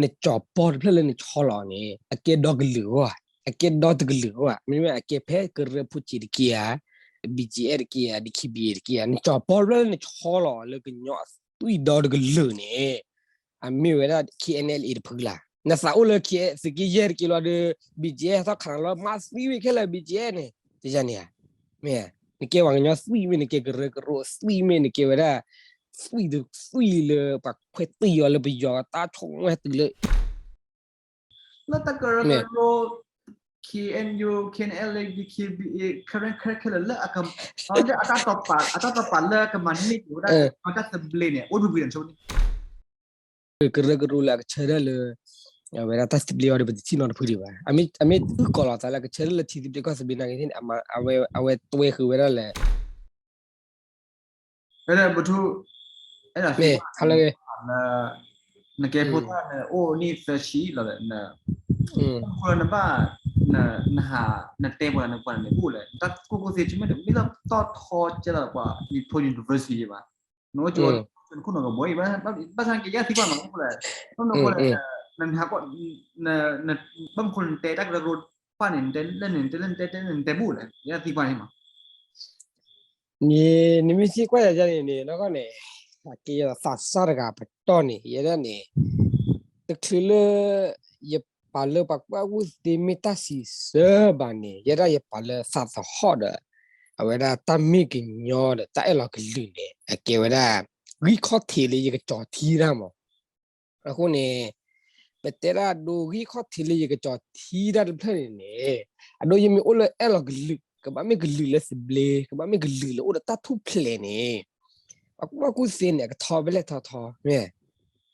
နကၠီၤပီၢ်တဖျၢၣ်လၢနဆီလီၤန့ၣ် အကဲဒီကလုာ်ဂီၢ်ဧါ, အကဲဒီတကလုာ်ဂီၢ်ဧါ, မ့မ့ၢ်အကဲဖဲကရၢဖိစ့းတက့ဧါ, ဘံၣ်ကၠံအဲၣ်တက့ဧါ, ဒံၣ်ခံဘံၣ်တက့ဧါ, နကၠီၤပီၢ်တဖျၢၣ်လၢနဆီလီၤလၢကညီအသွံၣ်ဒီတကလုာ်န့ၣ် အမ့ၢ်ဝဲဒၣ် K N L A တဖုလၢ်. နသးအိၣ်လၢ K သုးက့ယဲၢ်တက့လီၤဒီး ဘံၣ်ကၠံအဲၣ်ထီၣ်ခးနၤလီၤ မၤသွံၣ်ဝဲခဲလၢာ် ဘံၣ်ကၠံအဲၣ်န့ၣ် တယၤန့ၣ်ဧါ. မ့ၢ် နကဲပှၤကညီသွံၣ်မ့ၢ် နကဲကရၢကရိအသွံၣ်မ့ၢ် နကဲဝဲဒၣ် သွံၣ်တသွံၣ်လၢပှၤခွဲးတံၢ်အီၤလၢပယီၤ တၢ်ဆိကမိၣ်ဟဲတုၤလၢ လၢတၢ်ကရၢကရိ K N U, K N L A, D K B A, Karen ခဲလၢာ်လၢ အတၢ်တပာ်လၢအကမၤန့ၢ်က့ၤဝဲဒၣ် တၢ်သဘျ့န့ၣ် အိၣ်တပူၤန့ၣ် ဆိကမိၣ်န့ၣ် ကရၢကရိလၢအကဆၢထၢၣ်လၢ အဝဲဒၣ်တၢ်သဘျ့အီၤဒီး ပတထံၣ်နီတဖုဒံးဘၣ်. အမ့ၢ်အုၣ်ကီၤလီၤသးလၢကဆၢထၢၣ်လၢထံသဘျ့ကီၢ်သဘျ့နာ်က့န့ၣ် အဝဲ အဝဲတွဲဃုာ်ဝဲဒၣ်လဲၣ် ဝဲဒၣ်ပထူ အဲၣ်ဒိးသ့ၣ်ညါလၢ နကဲဖိသၣ်န့ၣ် အိၣ်နံၣ်သၢဆံလီၤဒီး န နဘၣ် နဟး နတဲပှၤ နပှၤန့ၣ် အိၣ်လဲၣ် တၢ်ကူၣ်ဘၣ်ကူၣ်သ့ ဆိကမိၣ်န့ၣ် မ့ၢ်လၢတီၢ်ထီကဲလီၤပှၤ နဖိနုၣ်တဘၢစံးယဲဘၣ် နအိၣ်ကၠိ နခိၣ်နူာ်ကဘီအံၤ ဘၣ်ဆၣ်က့ၤယဲၢ်သံကွၢ်နီၤ အိၣ်လဲၣ် အိၣ်နခိၣ်လဲၣ် နဟးကီၢ် ဘၣ်မနုၤဃိလၢနတဲတၢ်ကရၢကရိပၢ်န့ၣ် နတဲလၢန့ၣ် နတဲလၢနတဲတဲန့ၣ် နတဲဘူၣ်လဲၣ် ယဲၢ်သံကွၢ်န့ၣ်မး န့ၣ် နမ့ၢ်သံကွၢ်ယၤန့ၣ်န့ၣ် နီၢ်ကီၢ်န့ၣ် အကဲသးစၢ်တဂၤပတီၢ်န့ၣ် ယဲဒၣ်န့ၣ် တချုးလၢ ယပာ်လၢပှၤကူၣ်ဘၣ်ကူၣ်သ့မ့ၢ်တၢ်စံးဆၢဘၣ်န့ၣ် ယဲဒၣ်ယပာ်လၢသးသဟီၣ်ဒီး အဝဲဒၣ်တၢ်မ့ၢ်ကညီဒီးတၢ်အဲၣ်လီၤကလုာ်န့ၣ် အကဲဝဲဒၣ် ဂံၢ်ခီၣ်ထံးလၢယကကၠီၤထံတၢ်မး အဃိန့ၣ် ပတဲဒၣ်ဒိ ဂံၢ်ခီၣ်ထံးလၢယကကၠီၤထံတၢ်တဖျၢၣ်န့ၣ်န့ၣ် အဒိယမ့ၢ်အိၣ်လၢအဲၣ်လီၤကလုာ် ကဘၣ်မ့ၢ်ကလုာ်လၢသဘျ့ ကဘၣ်မ့ၢ်ကလုာ်လၢအိၣ်ဒီးတၢ်ထူၣ်ဖျဲးန့ၣ် ပှၤကူၣ်ဘၣ်ကူၣ်သ့န့ၣ် အကထီဖဲလဲၣ်ထီထီ မ့ၢ်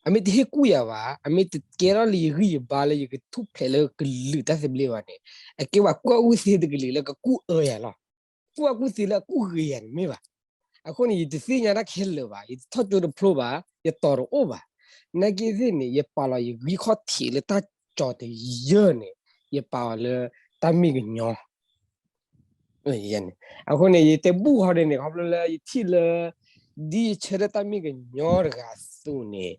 အမ့ၢ်တဟ့ၣ်ကူၣ်ယၤဘၣ် အမ့ၢ်တကဲထီၣ်လၢယဂံၢ်ယဘါလၢယကထူၣ်ဖျဲးလၢကလုာ်တၢ်သဘျ့ဘၣ်န့ၣ် အကဲပှၤကူၣ်ဘၣ်ကူၣ်သ့တကလုာ်လၢကကူၣ်အၢယၤလီၤ. ကူၣ်ဘၣ်ကူၣ်သ့လၢအကူၣ်ဂ့ၤယၤန့ၣ်မ့ၢ်ဘၣ်. အဃိန့ၣ် ယတသ့ၣ်ညါတၢ်ခဲလၢာ်ဘၣ်, ယတထီၣ်ကၠိတဖျိဘၣ်, ယတီၤတအိၣ်ဘၣ်. နာ်က့သ့ၣ်န့ၣ် ယပာ်လီၤယဂံၢ်ခီၣ်ထံးလၢတၢ်ကၠီၤတယၢၢ်န့ၣ် ယပာ်အီၤလၢတၢ်မ့ၢ်ကညီ အဃိန့ၣ် ယတဲဘူၣ်ဟီဒ်န့ၣ် ခီဖျိလၢယထံၣ်လၢ ဒ်ယဆၢထၢၣ်တၢ်မ့ၢ်ကညီတဂၤအသိးန့ၣ်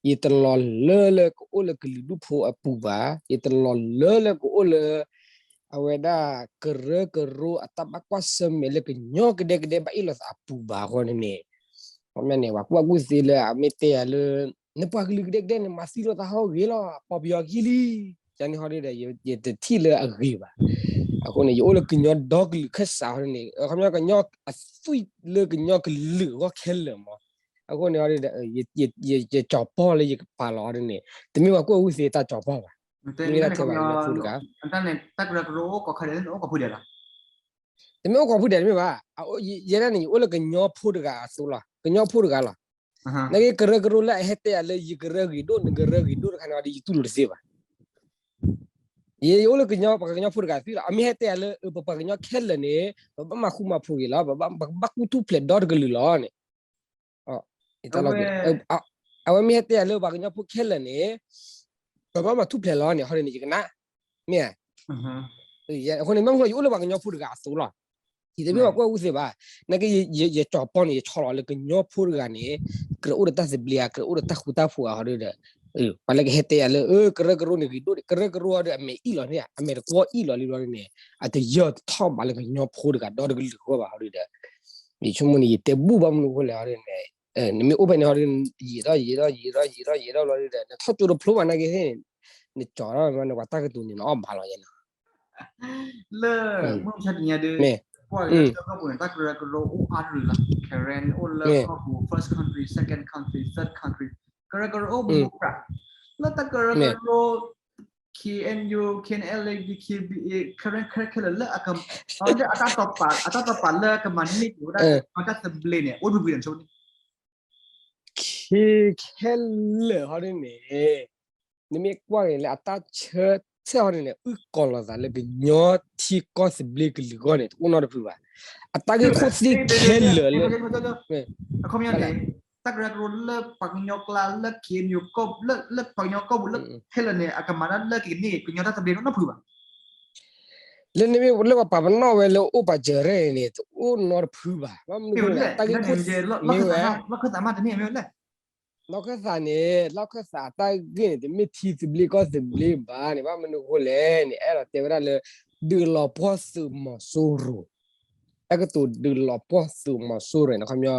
ယတလီၤလၢလၢကအိၣ်လၢကလုာ်ဒူၣ်ဖိအပူၤဘၣ်, ယတလီၤလၢလၢကအိၣ်လၢ အဝဲဒၣ်ကရၢကရိအတၢ်ဘၣ်ကွၢ်ဆၢၣ်မဲာ်လၢကညီကဒဲကဒဲ ဘၣ်အ့ၣ်လိာ်သးအပူၤဘၣ်အဃိန့ၣ်န့ၣ်, ခီပညီန့ၣ် ပှၤကူၣ်ဘၣ်ကူၣ်သ့လၢအမ့ၢ်တဲယၤလၢ နပှၤကလုာ်ကဒဲကဒဲန့ၣ် မၤသံလိာ်သးဟီဂ့ၤလီၤ, ပီၣ်ပယီၤခံလံ, ယၤန့ၣ်ဟီဒ်ဒီး ယတထံၣ်လၢအဂ့ၤဘၣ်. အဃိန့ၣ် ယအိၣ်လၢကညီဒီကလုာ်ခၢၣ်စးဟီဒ်န့ၣ် ခီပညီကညီအသွံၣ်လၢကညီကလုာ်အဂီၢ်ခဲလၢာ်မး, အဃိန့ၣ်ဟီဒ်ဒီး ယကၠီၤပီၢ်လၢယကပာ်လီၤဟီဒ်န့ၣ် တမ့ၢ်ပှၤကူၣ်ဘၣ်ကူၣ်သ့တၢ်ကၠီၤပီၢ်ဘၣ်, မ့ၢ်ဒၣ်ထဲပှၤကညီဖိတဂၤ တၢ်ကရၢကရိအိၣ်ကီၢ်ခါဒဲးလၢနအိၣ်ကီၢ်ဖုဒဲးလီၤ. တမ့ၢ်အိၣ်ကီၢ်ဖုဒဲးတမ့ၢ်ဘၣ်, ယဲဒၣ်န့ၣ် ယအိၣ်လၢကညီဖိတဂၤအသိးလီၤ, ကညီဖိတဂၤလီၤ. နာ်က့ကရၢကရိလၢအဟဲတဲယၤလၢယကရၢဂ့ၤဒိၣ် နကရၢဂ့ၤဒိၣ်တခါန့ၣ်ဒီး ယတူၢ်လိာ်တသ့ဘၣ်. ယအိၣ်လၢကညီ ပှၤကညီဖိတဂၤသ့လီၤ, အမ့ၢ်ဟဲတဲယၤလၢ ပပှၤကညီခဲလၢာ်န့ၣ် ပဘၣ်မၤဃူမၤဖိးဂ့ၤလီၤ, ပဘၣ်ကူၣ်ထူၣ်ဖျဲးဒီတကလုာ်လီၤန့ၣ် အဝဲမ့ၢ်ဟဲတဲယၤလၢပှၤကညီဖိခဲလၢာ်န့ၣ် ပဘၣ်မၤထူၣ်ဖျဲးလီၤန့ၣ် ဟီဒ်န့ၣ် ယကနၣ်, မ့ၢ်ဧါ. အဃိန့ၣ် မ့ၢ်မနုၤယအိၣ်လၢပှၤကညီဖိတဂၤအသိးလီၤ, ယတမ့ၢ်ပှၤကူၣ်ဘၣ်ကူၣ်သ့ဘၣ်. နာ်က့ ယကၠီၤပီၢ်န့ၣ် ယဆီၣ်လီၤလၢကညီဖိတဂၤန့ၣ် ကြၢးအိၣ်ဒီးတၢ်သဘျ့ဧါ, ကြၢးအိၣ်ဒီးတၢ်ဃူတၢ်ဖိးဧါ ဟီဒ်ဒီး ပှၤလၢကဟဲတဲယၤလၢ ကရၢကရိန့ၣ်ဂ့ၤဒိၣ်န့ၣ် ကရၢကရိဒီး အမဲာ်အံၣ်လီၤန့ၣ် အမဲာ်တကွီၢ်အံၣ်လီၤလံဘျီန့ၣ် အတယၢၢ်တထီၣ်ဘၣ်လၢကညီဖိတဂၤဒီတကလုာ်အဂီၢ်ဘၣ် ဟီဒ်ဒီး ယဆိကမိၣ်န့ၣ် ယတဲဘူၣ်ဘၣ်မနုၤအဃိလဲၣ် ဟီဒ်န့ၣ် နမ့ၢ်အိၣ်ဖဲန့ၣ် ဟီဒ် ယံာ်ထီၣ်ယံာ်ထီၣ်ယံာ်ထီၣ်ယံာ်ထီၣ်ယံာ်ထီၣ်ဘျီဒ်ဒီး နထီၣ်ကၠိတဖျိဘၣ်နာ်က့သ့ၣ်န့ၣ် နကၠီၤထီၣ်မ့ၢ်နပှၤတၢ်ကတိၤန့ၣ် နအီၣ်ဘၣ်လီၤယဲနီၤ လၢ မုၢ်ဆါတနံၤဒီး ပှၤကညီကီၢ်ပူၤန့ၣ် တၢ်ကရၢကရိအိၣ်အါတရံးလီၤ Karen အိၣ်လၢကီၢ်ပူၤ first country, second country, third country ကရၢကရိအိၣ်မူပြး လၢတၢ်ကရၢကရိ K N U, K N L A, D K B A, Karen ခဲလၢာ်လၢအက အတၢ်တပာ် အတၢ်တပာ်လၢကမၤန့ၢ်က့ၤဝဲဒၣ် တၢ်သဘျ့န့ၣ် အိၣ်တပူၤန့ၣ် ဆိကမိၣ်န့ၣ် ခဲခဲလၢာ်ဟီဒ်န့ၣ် နမ့ၢ်ကွၢ်က့ၤလၢအတၢ်ဆၢထၢၣ်ဟီဒ်န့ၣ် အုၣ်ကီၤလီၤသးလၢကညီထံကီၢ်သဘျ့ကလုာ်အဂီၢ်န့ၣ် တအိၣ်နီတဖုဘၣ်. အတၢ်ဂ့ၢ်ခိၣ်သ့ၣ်ခဲလၢာ်လၢ အခီပညီန့ၣ် တၢ်ကရၢကရိလၢပှၤကညီကျါလၢ K N U လၢပှၤကညီကီၢ်ပူၤလၢခဲလၢာ်န့ၣ် အကမၤတၢ်လၢကကန့ၢ်ကညီတၢ်သဘျ့နီတဖုဘၣ်. လၢနမ့ၢ်လၢပှၤပာ်ပနီၣ်ဝဲလၢအိၣ်ပာ်စၢၤရဲၣ်န့ၣ် တအိၣ်နီတဖုဘၣ်. ဘၣ်မနုၤအဃိလဲၣ် အတၢ်ဂ့ၢ်ခိၣ်သ့ၣ်မ့ၢ်ဝဲ လၢခၢၣ်သးမတန့ၢ်မ့ၢ်ဝဲလဲၣ် လီၢ်ခၢၣ်သးန့ၣ် လီၢ်ခၢၣ်သးအတၢ်ဂ့ၢ်န့ၣ် တမ့ၢ်ထံသဘျ့ကီၢ်သဘျ့ဘၣ်န့ၣ် ဘၣ်မနုၤအဃိလဲၣ်န့ၣ် အဲၣ်ဒိးတဲဝဲဒၣ်လၢ ဒုးလီၤပှီၢ်သုးမီၤစိရိၤ, တၢ်ကတိၤဒုးလီၤပှီၢ်သုးမီၤစိရိၤန့ၣ် ခီပညီ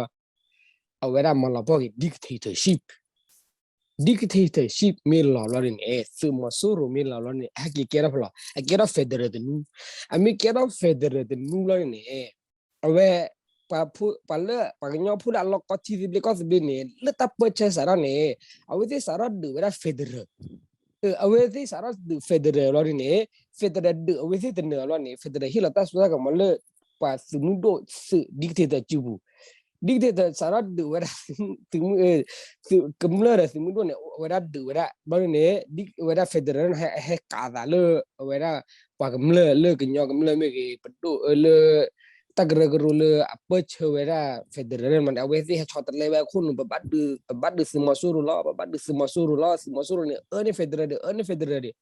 အဝဲဒၣ်မၤလီၤပှီၢ်က့ၤ dictatorship, dictatorship မ့ၢ်လီၤဘျီဒ်န့ၣ် သုးမီၤစိရိၤမ့ၢ်လီၤဘျီန့ၣ် အဟဲက့ၤကဲထီၣ်ဖဲလဲၣ် အကဲထီၣ် federal တနူ, အမ့ၢ်ကဲထီၣ် federal တနူဘျီဒ်န့ၣ် အဝဲ ပှၤလၢပှၤကညီဖိလၢအလီၤကီထံသဘျ့ကီၢ်သဘျ့န့ၣ် လၢတၢ်ပၢဆှၢစးထီၣ်န့ၣ် အဝဲသ့ၣ်စးထီၣ်ဒုးဝဲဒၣ် federal, အဝဲသ့ၣ်စးထီၣ်ဒုး federal ဘျီဒ်န့ၣ် federal ဒုးအဝဲသ့ၣ်တနၢၤဘျီန့ၣ် federal ဟ့ၣ်လီၤတၢ်စိတၢ်ကမီၤလၢ ပှၤသုးမုၢ်ဒိၣ်သုး dictator စုပူၤ, dictator စးထီၣ်ဒုးဝဲဒၣ် သုးမုၢ် သုးကမျၢၢ်ဒီးသုးမုၢ်ဒိၣ်န့ၣ် အဝဲဒၣ်ဒုးဝဲဒၣ် ဘျီဒ်န့ၣ် ဒ်ဝဲဒၣ် federal န့ၣ် ဟဲကးသးလၢ အဝဲဒၣ် ပှၤကမျၢၢ်လၢကညီကမျၢၢ်မ့ၢ်ဂ့ၤ ပဒိၣ်အၢလၢ တၢ်ကရၢကရိလၢအပၢဆှၢဝဲဒၣ် federal န့ၣ်မးန့ၣ် အဝဲသ့ၣ်ဟဲဆီတလဲဝဲအခိၣ်နူာ် ပဘၣ်ဒုး ပဘၣ်ဒုးသုးမီၤစိရိၤလီၤ ပဘၣ်ဒုးသုးမီၤစိရိၤလီၤ သုးမီၤစိရိၤန့ၣ် အၢန့ၢ် federal ဒီး အၢန့ၢ် federal ဒီး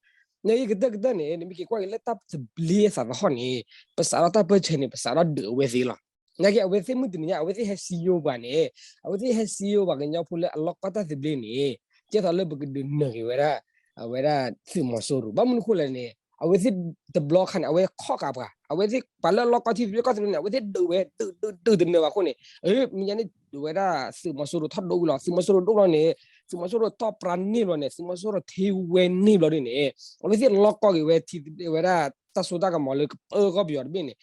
နက့ၤကတၢၢ်ကတၢၢ်န့ၣ် နမ့ၢ်က့ၤကွၢ်က့ၤလၢတၢ်သဘျ့သးသဟီၣ်န့ၣ် ပစးထီၣ်တၢ်ပၢဆှၢန့ၣ် ပစးထီၣ်ဒုးအဝဲသ့ၣ်လီၤ. နာ်က့ အဝဲသ့ၣ်မုၢ်တနံၤညါ အဝဲသ့ၣ်ဟဲစံယိၤပှၤန့ၣ် အဝဲသ့ၣ်ဟဲစံယိၤပှၤကညီဖိလၢအလီၤကီတၢ်သဘျ့န့ၣ် ကဲသိးလၢပကဒုးနၢၤက့ၤဝဲဒၣ် အဝဲဒၣ်သုးမီၤစိရိၤ ဘၣ်မနုၤအဃိလဲၣ်န့ၣ် အဝဲသ့ၣ်တဘျီခါန့ၣ် အဝဲခီၣ်ကးပှၤ အဝဲသ့ၣ်ပှၤလၢအလီၤကီထံသဘျ့ကီၢ်သဘျ့န့ၣ် အဝဲသ့ၣ်ဒုးဝဲ ဒုးဒုးဒုးတနၢၤဘၣ်အဃိန့ၣ် မ့ၢ်ညါန့ၣ် ဝဲဒၣ်သုးမီၤစိရိၤထီၣ်ဒိဝံၤလီၤ သုးမီၤစိရိၤဒိဘျီန့ၣ် သုးမီၤစိရိၤတီၢ်ပြးန့ၢ်ဘျီန့ၣ် သုးမီၤစိရိၤထံဝဲန့ၢ်ဘျီဒ်န့ၣ် အဝဲသ့ၣ်လီၤကီက့ၤဝဲ ဝဲဒၣ်တၢ်စိတၢ်ကမီၤလၢကပၢကီၢ်ပယီၤတဘ့ၣ်န့ၣ်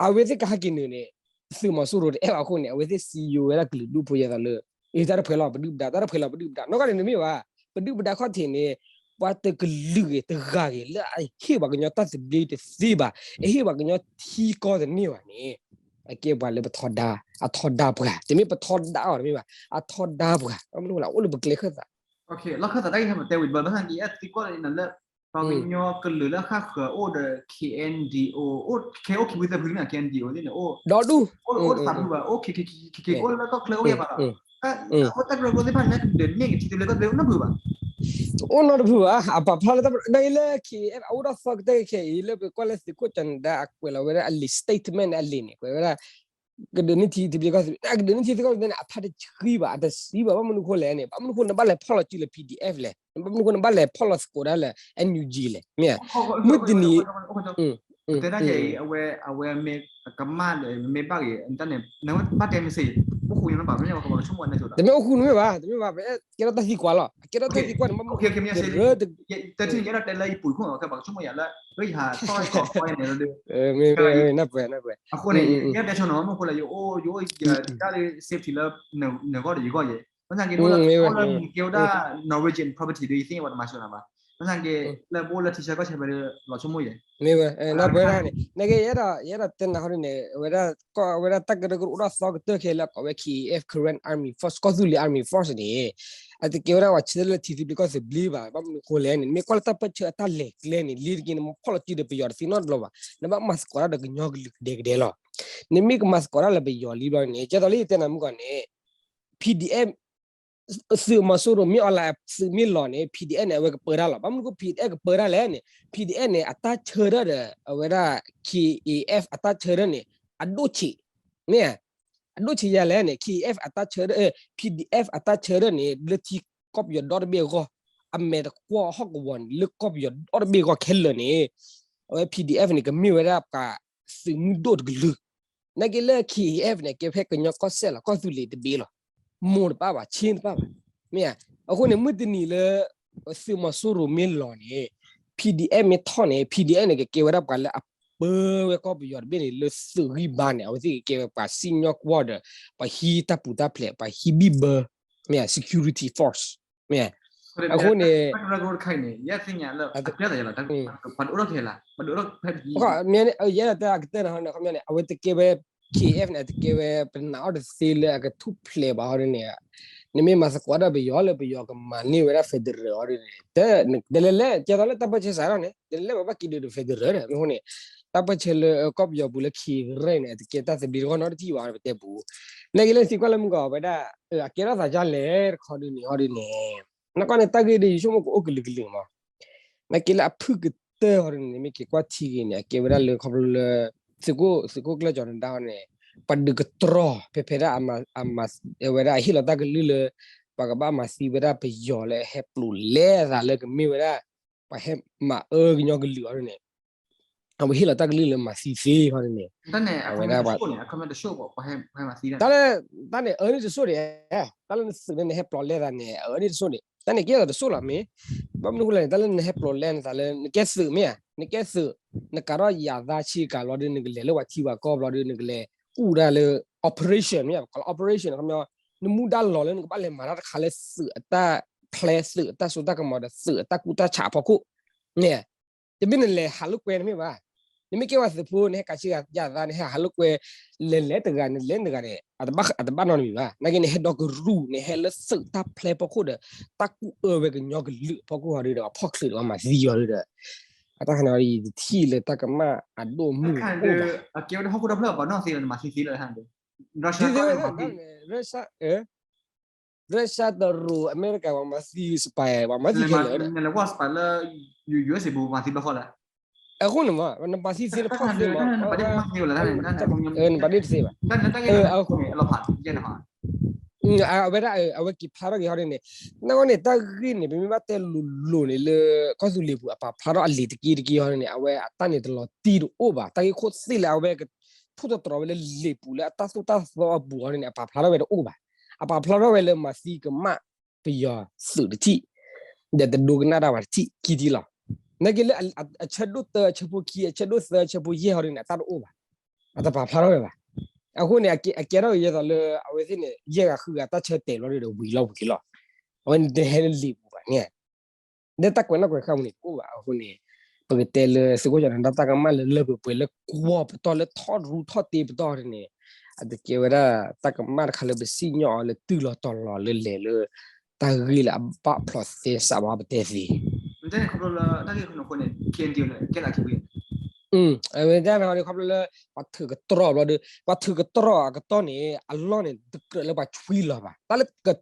အဝဲသ့ၣ်ကဟဲက့ၤနုာ်န့ၣ် သုးမီၤစိရိၤတအဲၣ်ဘၣ်အဃိန့ၣ် အဝဲသ့ၣ်စံယိၤဝဲဒၣ်ကလုာ်ဒူၣ်ဖိယဲသိးလၢ အ့ တၢ်တဖှဲးလီၤ ပဒုၣ်ပဒါ တၢ်တဖှဲးလီၤ ပဒုၣ်ပဒါ နီၢ်ကီၢ်န့ၣ်တမ့ၢ်ဘၣ် ပဒုၣ်ပဒါခီၣ်ထံးန့ၣ် ပှၤတကလုာ်ဂ့ၤတဂၤဂ့ၤ လၢအဟ့ၣ်ပှၤကညီတၢ်သဘျ့တသ့ဘၣ် အဟ့ၣ်ပှၤကညီထံကီၢ်တန့ၢ်ဘၣ်န့ၣ် အကဲပှၤလၢပထီဒါ အထီဒါပှၤ တမ့ၢ်ပထီဒါအီၤတမ့ၢ်ဘၣ် အထီဒါပှၤ ဘၣ်မနုၤလၢအိၣ်လၢပကျဲခၢၣ်သး လီၢ်ခၢၣ်သးတၢ်ဂ့ၢ်ဟဲမတဲဝံၤဘၣ် ဘၣ်ဆၣ်က့ အဲၣ်သံကွၢ်လၢ ပှၤကညီကလုာ်လၢအဃၣ်ဃၢၤအိၣ်ဒီး K N D O အိၣ် ခဲအိၣ်ခံဝံသးဖုန့ၣ် K N D O သ့ၣ်န့ၣ် အိၣ် ဒီဒူၣ် အိၣ်အိၣ်တသးဖုဘၣ် အိၣ် K K K K အိၣ်လၢကီၢ်ချၢအိၣ်ဂ့ၤဘၣ်လီၤ အဃိတၢ်ကရၢကရိသ့ၣ်တဖၣ်န့ၣ် ကဒုးန့ၢ်က့ၤထံသဘျ့ကီၢ်သဘျ့အိၣ်နီတဖုဘၣ် အိၣ်နီတဖုဘၣ် အပာ်ဖျါလၢတၢ်ပနီၣ်လၢ K F အအိၣ်ဒီးသီကတၢၢ်ခဲအံၤ လၢပကွၢ်လၢသုးခိၣ်ကၠီၤနဒါအကွဲးလီၤဝဲဒၣ်အလံာ် statement န့ၣ်အလံာ်န့ၣ် ကွဲးဝဲဒၣ် ကဒုးန့ၢ်ထံသဘျ့ကီၢ်သဘျ့ အကဒုးန့ၢ်ထံသဘျ့ကီၢ်သဘျ့န့ၣ် အဖးတဆှံဘၣ် အတဆှံဘၣ် ဘၣ်မနုၤအဃိလဲၣ်န့ၣ် ဘၣ်မနုၤအဃိနဘၣ်လဲၤဖီၣ်လီၤစုလၢ P D F လဲၣ် ဘၣ်မနုၤအဃိနဘၣ်လဲၤဖီၣ်လီၤသကိးတၢ်လၢ N U G လဲၣ် မ့ၢ် မုၢ်တနံၤ တဲဒၣ်ခဲအံၤ အဝဲ အဝဲမ့ၢ်ကမၣ်ဒီး မ့ၢ်ဘၣ်ဂ့ၤ တၢ်န့ၣ် နဘၣ်တဲမ့ၢ်စ့ၢ် အိၣ်ဃူညါနဘၣ် မ့ၢ်ကဆိကမိၣ်ဝဲန့ၣ် တမ့ၢ်အိၣ်ဃူနမ့ၢ်ဘၣ် တမ့ၢ်ဘၣ် ကဲထီၣ်တၢ်သံကွၢ်လီၤ ကဲထီၣ်တၢ်သံကွၢ်န့ၣ် ဘၣ်မနုၤ တရၢ တထံၣ်န့ၣ် ယအဲၣ်ဒိးတဲလၢယပူၤခိၣ် ကဲဘၣ်ကဆိကမိၣ်ယၤလၢ လၢယဟးထီၣ်ကီၢ်ခီယဲန့ၣ်လီၤ မ့ၢ် နၢ်ပှဲၤ နၢ်ပှဲၤ အဃိန့ၣ် ယအဲၣ်ဒိးတဲဆိနီၤ မ့ၢ်အဃိလၢယအိၣ် ယအိၣ်ယတၢ်လၢ safety လၢ နဂီၢ်ဒီးယဂီၢ်ယဲ ဘၣ်ဆၣ်က့ နအိၣ်လၢ နကဲဝဲဒၣ် Norwegian property ဒီး ယသ့ၣ်ညါပှၤတမၤစၢၤနၤဘၣ် ဘၣ်ဆၣ်က့ လၢပအိၣ်လၢထံဆၢကီၢ်ဆၢဖဲဒီး လီၤဆိကမိၣ်ယဲ မ့ၢ်ဝဲ နၢ်ပှဲၤဒၣ်န့ၣ် နကဲ ယအဲၣ်ဒိး ယအဲၣ်ဒိးတဲနၤဟီဒ်န့ၣ် အဝဲဒၣ် ကီၢ် အဝဲဒၣ်တၢ်ကရၢကရိအိၣ်ဒီးသီကတၢၢ်ခဲလၢာ် ကိးဝဲ K A F Karen Army Force ကီၢ်သူလ့ၤ Army Force န့ၣ် အတကဲဝဲဒၣ်ပှၤဆၢထၢၣ်လၢထံသဘျ့ကီၢ်သဘျ့ဘၣ် ဘၣ်မနုၤအဃိလဲၣ်န့ၣ် နမ့ၢ်ကွၢ်လၢတၢ်ပၢၢ်ဆၢအတၢ်လဲၤကျဲန့ၣ် လံတက့ၢ် နမ့ၢ်ဖီၣ်လီၤစုဒီးပယီၤတသ့နီတဘျီဘၣ် နဘၣ်မၤသကိးတၢ်ဒီးကညီကလုာ်ကဒဲကဒဲလီၤ နမ့ၢ်ကမၤသကိးတၢ်လၢပယီၤလံဘျီန့ၣ် ကဲသိးလၢယတဲနၤမုၢ်ကီၢ်န့ၣ် P D F သုးမီၤစိရိၤမ့ၢ်အီၤလၢသုးမ့ၢ်လီၤန့ၣ် P D F န့ၣ် အဝဲကပၢတၢ်လီၤ ဘၣ်မနုၤဃိ P D F ကပၢတၢ်လဲၣ်န့ၣ် P D F န့ၣ် အတၢ်ဆၢထၢၣ်ဒီး အဝဲဒၣ် K A F အတၢ်ဆၢထၢၣ်န့ၣ် အဒိၣ်ဆံး မ့ၢ် အဒိၣ်ဆံးယၤလဲၣ်န့ၣ် K A F အတၢ်ဆၢထၢၣ် P D F အတၢ်ဆၢထၢၣ်န့ၣ် လၢထံကီၢ်ပယီၤဒီတဘ့ၣ်အဂီၢ် အမဲာ်တကွီၢ်ဟီၣ်ကဝီၤန့ၣ် လၢကီၢ်ပယီၤဒီတဘ့ၣ်အဂီၢ်ခဲလၢာ်န့ၣ် အဝဲ P D F န့ၣ် ကမ့ၢ်ဝဲဒၣ်ပှၤသုးမုၢ်ဒိၣ်တကလုာ် နာ်က့လၢ K A F န့ၣ် ကဲဖဲကညီကီၢ်စဲၣ်လီၤ ကီၢ်သူလ့ၤတဘ့ၣ်လီၤ မိၢ်တပၣ်ဘၣ် ဆ့တပၣ်ဘၣ် မ့ၢ် အဃိန့ၣ် မုၢ်တနံၤလၢ သုးမီၤစိရိၤမ့ၢ်လီၤန့ၣ် P D F မ့ၢ်ထီၣ်န့ၣ် P D F န့ၣ် ကကဲဝဲဒၣ်ပှၤလၢအပၢဝဲကီၢ်ပယီၤတဘ့ၣ်န့ၣ် လၢသုးဂံၢ်ဘါန့ၣ် အဝဲသ့ၣ်ကကဲဝဲပှၤစံၣ်ညီၣ်ကွီၢ်ဒီး ပှၤဟံးတၢ်ပူၤတၢ်ဖျဲး ပှၤဟံးဘံၣ်ဘၢ မ့ၢ် security force မ့ၢ် အဃိန့ၣ် မ့ၢ် ယအဲၣ်ဒိးတဲအကတၢၢ်န့ၣ် ခီပညီန့ၣ် အဝဲတကဲဝဲ K F န့ၣ် အတကဲဝဲ ပနာ်အီၤတသ့လၢအကထူၣ်ဖျဲးဘၣ်ဟီဒ်န့ၣ် နမ့ၢ်မၤသကိးတၢ်ပယီၤလၢပယီၤကမၤန့ၢ်ဝဲဒၣ် federal ဟီဒ်န့ၣ် တလဲၤလဲၤ ကဲသိးလၢတၢ်ပၢၢ်ဆၢစးထီၣ်န့ၣ် တလဲၤလဲၤပဘၣ်က့ၤဒုးဒီး federal ဒီး မ့ၢ်အဃိန့ၣ် တၢ်ပၢၢ်ဆၢလၢကီၢ်ပယီၤပူၤလၢခံရဲၣ်န့ၣ် အတကဲတၢ်သဘျ့တဂီၢ်နီတထံၣ်ဘၣ် ပတဲပူၤ နာ်က့လၢသံကွၢ်လၢမုၢ်ကီၢ်ဝဲဒၣ် အကဲထီၣ်သးဒ်လဲၣ်တခီဒ်န့ၣ်ဟီဒ်န့ၣ် နကွၢ်န့ၣ် တၢ်ဂ့ၢ်ဒ်ယဆိကမိၣ်ကအိၣ်ကလုာ်ကလုာ်မး နာ်က့လၢအဖုၣ်ကတၢၢ်ဟီဒ်န့ၣ် မ့ၢ်က့ၤကွၢ်ထံဂ့ၤန့ၣ် အကဲဝဲဒၣ်လၢခီဖျိလၢ သုးခိၣ် သုးခိၣ်ကျၢၢ်ကၠီၤနဒါန့ၣ် ပှၤဒုးကတြီ ဖဲဖဲဒၣ်အမၤ အမၤ ဝဲဒၣ်အဟ့ၣ်လီၤတၢ်ကလုၢ်လၢ ပှၤကဘၣ်မၤသံဝဲဒၣ်ပယီၤလၢအဟဲပျိးလဲအသးလၢကမ့ၢ်ဝဲဒၣ် ပှၤဟဲမၤအၢကညီကလုာ်အီၤန့ၣ် အဝဲဟ့ၣ်လီၤတၢ်ကလုၢ်လၢမၤသံသ့ဟီန့ၣ်န့ၣ် အဝဲဒၣ် တၢ်န့ၣ် အၢန့ၢ်တစိၢ်န့ၣ် တၢ်လၢနသုးန့ၣ် နဟဲပျိးလဲသးန့ၣ် အၢန့ၢ်တစိၢ်န့ၣ် တၢ်လၢနဟဲပျိးလဲန့ၣ် အၢန့ၢ်တစိၢ်န့ၣ် တၢ်န့ၣ်ကဲသိးတစိၢ်လီၤမ့ၢ် ဘၣ်မနုၤဃိလဲၣ်န့ၣ် တၢ်လၢနဟဲပျိးလဲနသးလၢ နကဲသုးမ့ၢ်ဧါ နကဲသုး နကးထီၣ်ယၤသးဆံးကၤဘျီဒီး နကလဲၤလၢပှၤထံပှၤကီၢ်ဘျီဒီး နကလဲၤကူၣ်တၢ်လၢ operation မ့ၢ် ပကိးလၢ operation န့ၣ် ခီပညီ နမူဒါလီၤလၢနကဘၣ်လဲၤမၤတၢ်တခါလၢသုးအတၢ်ဖျဲး သုးအတၢ်စိတၢ်ကမီၤဒီး သုးအတၢ်ကူၣ်တၢ်ဆးအဖီခိၣ်န့ၣ် တမ့ၢ်နလဲၤဟးလိာ်ကွဲန့ၣ်မ့ၢ်ဘၣ်. နမ့ၢ်ကဲပှၤသုးဖိ နဟဲကးဆံးကၤယၤသး နဟဲဟးလိာ်ကွဲ လဲၤလဲၤတဂၤ နလဲၤတဂၤန့ၣ် အတဘၣ်နီတမံၤဘၣ်. နာ်က့ နဟဲဒီကရူၢ် နဟဲလၢသုးတၢ်ဖျဲးဖီခိၣ်ဒီး တၢ်ကူၣ်အၢဝဲကညီကလုာ်အဖီခိၣ်ဟီဒီး အဖီၣ်ချုးဒီးပှၤမၤသံအီၤဒီး အတၢ်ခါန့ၣ်အံၤ ယတထံၣ်လၢတၢ်ကမၣ်အဒိၣ်မုၢ်အိၣ်ဘၣ်. ကဲဝဲဒၣ်ဟီၣ်ခိၣ်ဒီဖျၢၣ်ပှၤနီၢ်သ့လၢနမၤသံသ့လၢ သ့သ့ဝဲဒၣ်န့ၣ် Russia တရူး အမဲရကၤ ပှၤမၤသံ spy ပှၤမၤသံခဲလၢာ် နလဲၤဝဲ spy လၢ USA ပူၤ မၤသံဘျီဃီလဲၣ်. အဃိန့ၣ်မး နမၤသံသ့တဖၣ်သ့မး နပာ်ဒ့ၣ်တသ့ဘၣ်. အဝဲဒၣ် အဝဲက့ၤဖျါထီၣ်က့ၤဟီဒ်န့ၣ် နဂီၢ်န့ၣ် တၢ်ဂ့ၢ်န့ၣ် ပမ့ၢ်ဘၣ်တဲလိၤလိၤန့ၣ်လၢ ကီၢ်သူလ့ၤပူၤ အပာ်ဖျါထီၣ်အလံာ်တက့တက့ဟီဒ်န့ၣ် အဝဲအတၢ်န့ၣ်တလီၤတံၢ်တအိၣ်ဘၣ်. တၢ်ဂ့ၢ်ခိၣ်သ့ၣ်လၢအဝဲကထိၣ်သတြီၤဝဲလၢလံာ်ပူၤလၢအတၢ်သိၣ်တၢ်သီအပူၤဟီဒ်န့ၣ် အပာ်ဖျါထီၣ်ဝဲတအိၣ်ဘၣ်. အပာ်ဖျါထီၣ်ဝဲလၢမၤသံကမၣ်ပယီၤသုးတထံၣ် ဒီးတဒိကနၣ်တၢ်ဘၣ်တထံၣ်ခံထံၣ်လီၤ. နာ်က့လၢအဆၢဒိၣ်တၢ အဆၢဖိခံ အဆၢဒိၣ်သၢ အဆၢဖိယဲၢ်ဟီဒ်န့ၣ် အတၢ်တအိၣ်ဘၣ်. အတပာ်ဖျါထီၣ်ဝဲဘၣ်. အဃိန့ၣ် အကဲထီၣ်က့ၤယဲသိးလၢ အဝဲသ့ၣ်န့ၣ် ယဲၢ်ဂၤဃုဂၤတၢ်ဆၢတဲာ်ဘျီဒီး ဝံၤလီၤဝံၤလီၤ. အဝဲန့ၣ်တဟဲလၢလံာ်ပူၤဘၣ်န့ၣ် လၢတၢ်ကွဲးနီၣ်ကွဲးဃါပူၤန့ၣ်တအိၣ်ဘၣ်. အဃိန့ၣ် ပကတဲလၢသုးခိၣ်ကၠီၤနၤဒါတၢ်ကမၣ်လၢလၢပှဲၤပှဲၤလၢကွီၢ်ပတီၢ်လၢထီၣ်ရူထီၣ်တ့ပတီၢ်န့ၣ် အတကဲဝဲဒၣ်တၢ်ကမၣ်တခါလၢပစံၣ်ညီၣ်အီၤလၢ တုၢ်လီၤတီၤလီၤလၢလဲၤလၢ တၢ်ဂ့ၢ်လၢအဘၣ်ဖျိးသဲစးဘၣ်ပတဲသ့ အဝဲဒၣ်န့ၣ်ဟီဒ်ခီဖျိလၢ ပှၤထုးကတြီၢ်ဘျီဒီး ပှၤထုးကတြီၢ်အကတီၢ်န့ၣ် အလီၢ်န့ၣ် တကြၢးလၢပှၤဆွံလီၤဘၣ်. တၢ်လၢကတြီၢ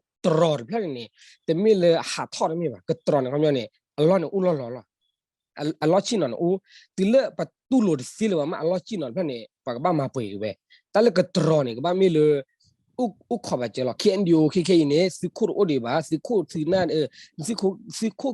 ်တဖျၢၣ်န့ၣ်န့ၣ် တမ့ၢ်လၢအဟးထီၣ်တမ့ၢ်ဘၣ်. ကတြီၢ်န့ၣ် ခီပညီန့ၣ် အလီၢ်န့ၣ်အိၣ်လီၢ်လီၢ်လီၤ. အလီၢ်ဆ့ၣ်နီၤန့ၣ်အိၣ် တုၤလၢပတူၢ်လိာ်တသ့လၢၤဘၣ်မး အလီၢ်ဆ့ၣ်နီၤတဖျၢၣ်န့ၣ် ပှၤကဘၣ်မၤပှဲၤက့ၤဝဲ. တၢ်လၢကတြီၢ်န့ၣ် ကဘၣ်မ့ၢ်လၢ အိၣ်ခိးဘၣ်စၢၤလီၤ. KNDO ခဲခဲအံၤန့ၣ် သုးခိၣ်တအိၣ်ဒံးဘၣ်, သုးခိၣ်သုးနၢ် သုးခိၣ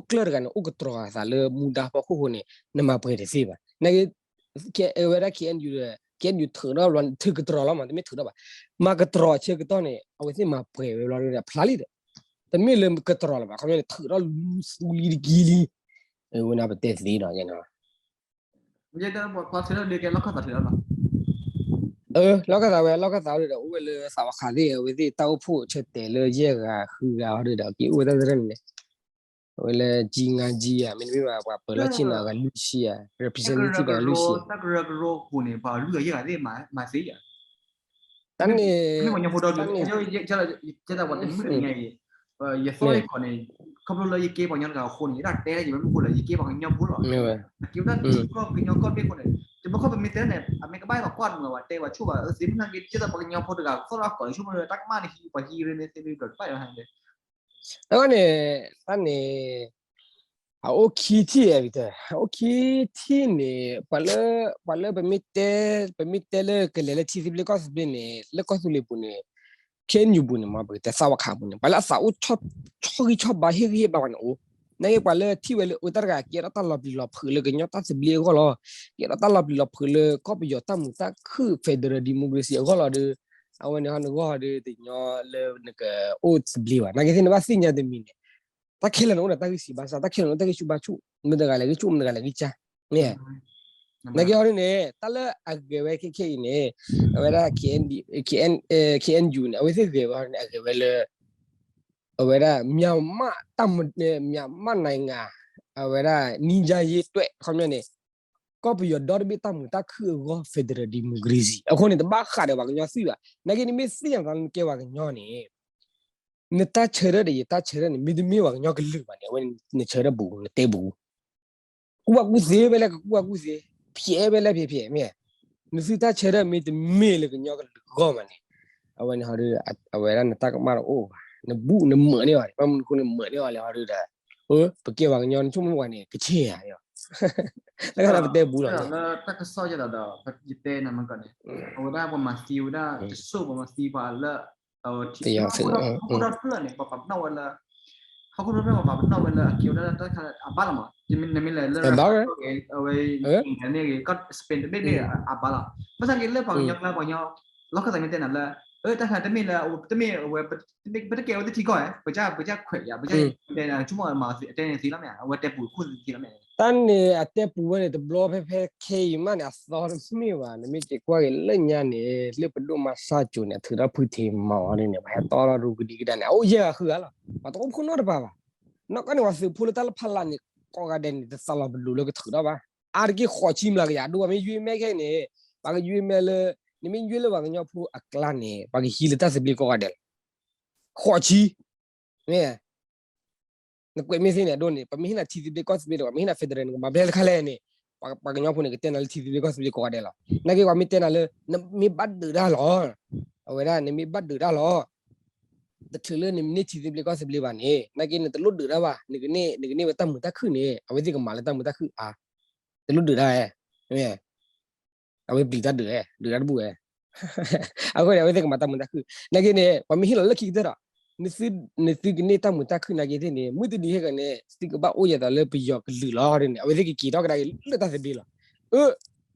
်ကျၢၢ်တဂၤန့ၣ် အိၣ်ကတြီၢ်အသးလၢမူဒါဖီခိၣ်ဃိန့ၣ် နမၤပှဲၤတသ့ဘၣ်. နာ်က့ ဝဲဒၣ် KNU ဒီး KNU ထုးထီၣ်ဘျီ ထုးကတြီၢ်လီၤမး တမ့ၢ်ထုးထီၣ်ဘၣ်. မၤကတြီၢ်အဆၢကတီၢ်န့ၣ် အဝဲသ့ၣ်မၤပှဲၤဝဲဘျီဒီး အဖျါလံဒီး တမ့ၢ်လၢကတြီၢ်လၢၤဘၣ်. ခီပညီန့ၣ် ထုးထီၣ်လူသူလံတကံလံ ဝဲန့ၣ်ပတဲသ့ဒီး လီၢ်ခၢၣ်သးဝဲ လီၢ်ခၢၣ်သးဝဲဒီး အိၣ်ဝဲလၢသးဝါခးသ့ၣ် အဝဲသ့ၣ်တၢ်အိၣ်ဖှိၣ်ဆၢတဲာ်လၢယဲၢ်ဂၤဃုဂၤဟီဒီး က့ၤအိၣ်ဝဲတၢ်သရၢၣ်န့ၣ် အဝဲလၢ G ငါး G ဧါ မ့တမ့ၢ်ဘၣ် ပှၤပၢၤလီၢ်ဆ့ၣ်နီၤဂၤလွံၢ်ဆံဧါ representative ဂၤလွံၢ်ဆံဧါ တၢ်ကရၢကရိအဃိန့ၣ် ပှၤလွံၢ်ဂၤယဲၢ်ဂၤသ့ၣ် မၤသ့ဧါ. တၢ်န့ၣ် မ့ၢ်ပှၤကညီဖိဒီဒူၣ် ယဲဒၣ်ပှၤတမုၣ်တနံၤအံၤ ယသီယခီၣ်န့ၣ် ခီဖျိလၢယကဲပှၤကညီတဂၤအဃိန့ၣ် ယတၢ်တဲလၢယဝဲမ့ၢ်ဃိလၢ ယကဲပှၤကညီဖိလီၤ. ကဲဝဲဒၣ်ထံကီၢ်ပှၤကညီကီၢ်ဘ့ၣ်အဃိန့ၣ် တဘျီခီပမ့ၢ်တဲန့ၣ် အမ့ၢ်ကဘၣ်ပှၤကွၢ်မုာ်ပှၤတဲပှၤဆိၣ်ဘၣ် သ့မုၢ်နၤက့ ယဲဒၣ်ပှၤကညီဖိတဂၤ သီၣ်လၢအကီၢ်ဆိကမိၣ်လၢတၢ်ကမၣ်န့ၣ် ဟံးပှၤဟံးရ့န့ၣ် သ့မုၢ်ဒီးတဘၣ်ယၤ အဝဲန့ၣ် တၢ်န့ၣ် အအိၣ်ခံထံၣ်ဧါ Victor အအိၣ်ခံထံၣ်န့ၣ် ပှၤလၢ ပှၤလၢပမ့ၢ်တဲ ပမ့ၢ်တဲလၢကလဲၤလၢထံသဘျ့ကီၢ်သဘျ့န့ၣ် လၢကီၢ်သူလ့ၤပူၤန့ၣ် KNU ပူၤန့ၣ်မ့ၢ် ပကတဲသးဝါခးပူၤန့ၣ် ပှၤလၢအသးအိၣ်ဆီၣ်ဂံၢ်ဆီၣ်ဘါဟ့ၣ်ဂံၢ်ဟ့ၣ်ဘါပှၤန့ၣ်အိၣ် နာ်က့ပှၤလၢထံၣ်ဝဲလၢအတၢ်တဂၤ ကဲထီၣ်တၢ်လီၤပျံၤလီၤဖုးလၢကညီတၢ်သဘျ့အဂီၢ်လီၤ. ကဲထီၣ်တၢ်လီၤပျံၤလီၤဖုးလၢကီၢ်ပယီၤတၢ်မုာ်တၢ်ခုၣ် federal democracy အဂီၢ်လီၤဒီး အဝဲန့ၣ်ဟီနဂီၢ်ဒီး တညီလၢနကအိၣ်သဘျ့ဘၣ်. နာ်က့သ့ၣ်နဘၣ်သ့ၣ်ညါတမံၤန့ၣ် တၢ်ခဲလၢာ်န့ၣ်အိၣ်ဒီးတၢ်ဂံၢ်ဆံးဘါစၢ် တၢ်ခဲလၢာ်န့ၣ်အိၣ်တၢ်ဂံၢ်ဆူၣ်ဘါဆူၣ် မ့ၢ်တဂၤလဲၤဂံၢ်ဆူၣ် မ့ၢ်တဂၤလဲၤဂံၢ်စၢ် န့ၣ် နာ်က့ဟီဒ်န့ၣ် တၢ်လၢအဂဲၤဝဲခဲခဲအံၤန့ၣ် အဝဲဒၣ် KNU န့ၣ် အဝဲသ့ၣ်ဂဲၤဝဲဟီဒ်န့ၣ် အဂဲၤဝဲလၢ အဝဲဒၣ် မြန်မာ့တၢ်မ မြန်မာနိုင်ငံ အဝဲဒၣ် ငြိမ်းချမ်းရေးအတွက် ခီပညီန့ၣ် ကီၢ်ပယီၤဒီတဘ့ၣ်တၢ်မုာ်တၢ်ခုၣ်အဂီၢ် federal democracy အဃိန့ၣ် တဘၣ်ဃးဒီးပှၤကညီသ့ၣ်ဘၣ်. နာ်က့နမ့ၢ်သ့ၣ်ညါသးလၢနကဲပှၤကညီန့ၣ် နတၢ်ဆၢထၢၣ်ဒီးယတၢ်ဆၢထၢၣ်န့ၣ် မ့တမ့ၢ်ပှၤကညီကလုာ်ဘၣ်န့ၣ် အဝဲနဆၢထၢၣ်ဘူး နတဲဘူး ကူၣ်ဘၣ်ကူၣ်သ့ဖဲလဲၣ်ကကူၣ်ဘၣ်ကူၣ်သ့ ဖျဲးဖဲလဲၣ်ဖျဲးဖျဲးမ့ၢ် နသုတၢ်ဆၢထၢၣ်မ့တမ့ၢ်လၢကညီကလုာ်အဂီၢ်ဘၣ်န့ၣ် အဝဲန့ၣ်ဟီဒု အဝဲဒၣ်နတၢ်ကမၣ်တအိၣ်ဘၣ် နဘူးနမၢန့ၢ်အီၤန့ၣ် ဘၣ်မနုၤအဃိနမၢန့ၢ်အီၤလဲၣ်ဟီဒုဒီး ပကဲပှၤကညီနဆိကမိၣ်ပှၤန့ၣ် ကဆ့ၣ်ယၤ လၢကနၣ်ပတဲဘူးလီၤ လၢတၢ်ကစီၣ်ယဲဒီး ယတဲနမ့ၢ်ကီးန့ၣ် အဝဲဒၣ်ပှၤမၤသံဝဲဒၣ်တစိၢ် ပှၤမၤသံပှၤလၢ ဟီၣ်ခိၣ်ဒီဖျၢၣ်န့ၣ် ပှၤပာ်ပနီၣ်ဝဲလၢ ဟီၣ်ခိၣ်ဒီဖျၢၣ်ပှၤပာ်ပနီၣ်ဝဲလၢအကဲဝဲဒၣ်တၢ်တခါလၢအဘၣ်လီၤမး, နမ့ၢ်လဲၤလၢ အဝဲ န့ၣ်ဂ့ၤ Spain တဘ့ၣ်ဘ့ၣ်အဘၣ်လီၤ. ဘၣ်ဆၣ်က့လၢပှၤကညီကျါ ပှၤကညီ လီၢ်ခၢၣ်သးမ့ၢ်တဲနၤလၢ အတၢ်ခါတမ့ၢ်လၢ တမ့ၢ်အဝဲ ပတကဲဝဲသ့ၣ်ထံကီၢ်ဧါ, ပကစၢ် ပကစၢ်ခွဲးယၤ ပကစၢ်တဲနၤ ဆိကမိၣ်မၤအီၤသ့ အတဲန့ၣ်သ့လီၤမ့ၢ်ဧါ, အဝဲတဲပူၤခိၣ်သ့လီၤမ့ၢ်ဧါ. တၢ်န့ၣ်အတဲပူၤဝဲန့ၣ် တဘျီဖဲဖဲခဲအံၤမးန့ၣ် အသီတမ့ၢ်ဘၣ်, နမ့ၢ်က့ၤကွၢ်က့ၤလၢညါန့ၣ် လၢပဒိၣ်မၤစၢ်ကၠိၤန့ၣ် အထုးထီၣ်ဖုထံမၤအီၤဒ်န့ၣ် ပှၤဟဲတီထီၣ်ရူကဒံကဒါန့ၣ် အအိၣ်ယဲၢ်ဂၤဃုဂၤလီၤ. ပှၤတအိၣ်ဖှိၣ်နီတပၤဘၣ်. နီၢ်ကီၢ်န့ၣ် ပှၤသုးဖိလၢတၢ်လၢဖးလၢ်န့ၣ် ကိးဂၤဒဲးန့ၣ် တသးလီၤပလိာ်လၢကထုးထီၣ်ဘၣ်. အါတက့ၢ်ဃိးဆံမျးကယၤဒိၣ်ဘၣ်, မ့ၢ်ယွ့မဲခဲအံၤန့ၣ် ပှၤကယွ့မဲလၢ နမ့ၢ်ယွ့လၢပှၤကညီဖိအကျါန့ၣ် ပှၤကဟံးလၢတၢ်သဘျ့ကိးဂၤဒဲးလီၤ. ဃိးဆံ မ့ၢ် နကွဲးမ့ၢ်သ့န့ၣ်အဒိန့ၣ် ပှၤမ့ၢ်ဟ့ၣ်နၤထံသဘျ့ကီၢ်သဘျ့ဒီး ပှၤမ့ၢ်ဟ့ၣ်နၤ federal နကမၤဘျဲၣ်တခါလဲၣ်န့ၣ် ပှၤကညီဖိန့ၣ် ကတဲနၤလၢထံသဘျ့ကီၢ်သဘျ့ကိးဂၤဒဲးလီၤ. နာ်က့ပှၤမ့ၢ်တဲနၤလၢ နမ့ၢ်ဘၣ်ဒုးတၢ်လီၤ. အဝဲဒၣ် နမ့ၢ်ဘၣ်ဒုးတၢ်လီၤ. တချုးလၢနမ့ၢ်န့ၢ်ထံသဘျ့ကီၢ်သဘျ့ဘၣ်န့ၣ် နာ်က့နတလိၣ်ဒုးတၢ်ဘၣ်, နကန့ၢ် နကန့ၢ်ဝဲတၢ်မုာ်တၢ်ခုၣ်န့ၣ် အဝဲသ့ၣ်ကမၤလၢတၢ်မုာ်တၢ်ခုၣ်အါ, တလိၣ်ဒုးတၢ်, အဝဲပျံၤတၢ်ဒုးဝဲ ဒုးတၢ်တဘူၣ်ဝဲ အဃိန့ၣ် အဝဲသ့ၣ်ကမၤတၢ်မုာ်တၢ်ခုၣ် နာ်က့န့ၣ် ပှၤမ့ၢ်ဟ့ၣ်လီၤလၢခံကတၢၢ်ဒီး နသုကန့ၢ်တၢ်မုာ်တၢ်ခုၣ်နာ်က့သ့ၣ်န့ၣ် မုၢ်တနံၤဟဲကန့ၣ် သုကဘၣ်အိၣ်ယၤသးလၢပယီၤကလုာ်လီၤန့ၣ် အဝဲသ့ၣ်ကက့ၤထီၣ်ကဒါက့ၤလၢတၢ်သဘျ့လီၤ. အၢ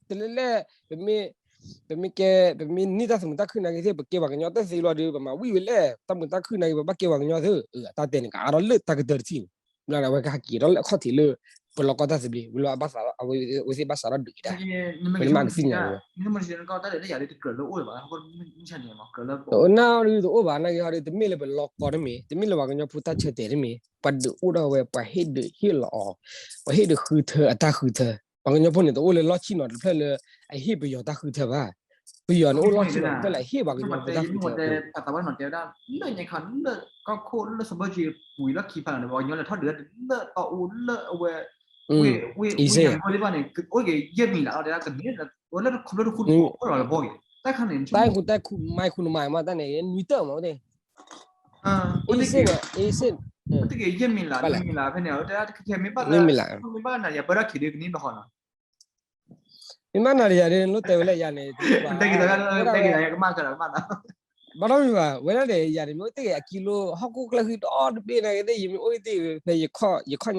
တလဲၤလဲၣ် ပမ့ၢ် ပမ့ၢ်ကဲ ပမ့ၢ်န့ၢ်တၢ်မုာ်တၢ်ခုၣ်နာ်က့သ့ၣ် ပကဲပှၤကညီတၢ်သ့လီၤဒီး ပမၤဝံၣ်ဝဲလဲၣ် တၢ်မုာ်တၢ်ခုၣ်နာ်က့ ပဘၣ်ကဲပှၤကညီသု အတၢ်တဲန့ၣ် ကအါထီၣ်လၢတၢ်ကတၢၢ်တထံၣ်န့ၣ် ဘျီန့ၣ် အဝဲကဟဲက့ၤထီၣ်လၢအခီၣ်ထံးလၢ ပလီၢ်ကီၢ်တၢ်သဘျ့ ဝံၤလီၤ အဝဲသ့ၣ်ဘၣ်စးထီၣ်ဒုးကဒါ ပမ့ၢ်ကသ့ၣ်ညါဝဲ တအိၣ်နၢ်ဒုးတအိၣ်ဘၣ် နာ်က့ဟီဒီး တမ့ၢ်လၢပလီၢ်ကီၢ်တမ့ၢ် တမ့ၢ်လၢပှၤကညီဖိတၢ်ဆၢတဲာ်တမ့ၢ် ပှၤဒုးအိၣ်ထီၣ်ဝဲ ပှၤဟ့ၣ်ဒုးဟ့ၣ်လီၤအီၤ ပှၤဟ့ၣ်ဒုးဃုထၢအတၢ်ဃုထၢ ပှၤကညီဖိန့ၣ် တအိၣ်လၢလီၢ်ဆံၣ်နီၤတဖျၢၣ်လၢ အဟ့ၣ်ပယီၤတၢ်ဃုထၢဘၣ် ပယီၤန့ၣ်အိၣ်လီၢ်ဆံၣ်နီၤတဖျၢၣ်လၢအဟ့ၣ်ပှၤကညီဖိတၢ်ဃုထၢ လၢကီၢ်ခိၣ်လၢစီၤဘၢကၠံပူၤလီၢ်ခံဖးလီၤန့ၣ် ပှၤကညီလဲၤထီၣ်ဒုးလၢတၢ်အူလၢအဝဲ ဝ့ၢ် ဝ့ၢ် ဝ့ၢ်ညါန့ၣ်ဘၣ်လၢဘၣ်န့ၣ် အိၣ်က့ၤယဲၢ်မံၤလးလီၤ တဲဒၣ်ကန့ၣ် ဝဲလၢတခီဖျိတခူတခူအိၣ်လီၤလၢဘီက့ၤ တၢ်ခါန့ၣ် တၢ်ခူတၢ်ခူ မံခူနမံၤမး တၢ်န့ၣ် နွံတၢၢ်မး အိၣ်တ့ၢ် အ့စ့ၣ် အ့စ့ၣ် တက့ၤယဲၢ်မံၤလး မံၤလးဖဲန့ၣ် တဲဒၣ်တခဲခဲမ့ၢ်ဘၣ်လၢ မ့ၢ်ဘၣ်နၤဒီးယၤဘၣ်ဒီးကန့ၣ်ဘၣ်ဃီလီၤ မ့ၢ်ဘၣ်နၤဒီးယၤဒီး နလိၣ်တဲဝဲလၢယၤန့ၣ် ဘၣ်ဒီးမုၢ်ဘၣ် ဝဲဒၣ်ဒီးယၤန့ၣ် မ့ၢ်အိၣ်တ့ၢ်က့ၤအကံလိ ဟီၣ်ခိၣ်ချၢဃံဒီတဘ့ၣ်နာ်က့သ့ၣ် ယမ့ၢ်အိၣ်တ့ၢ်ဖဲ ယခီၣ်ညါသးခ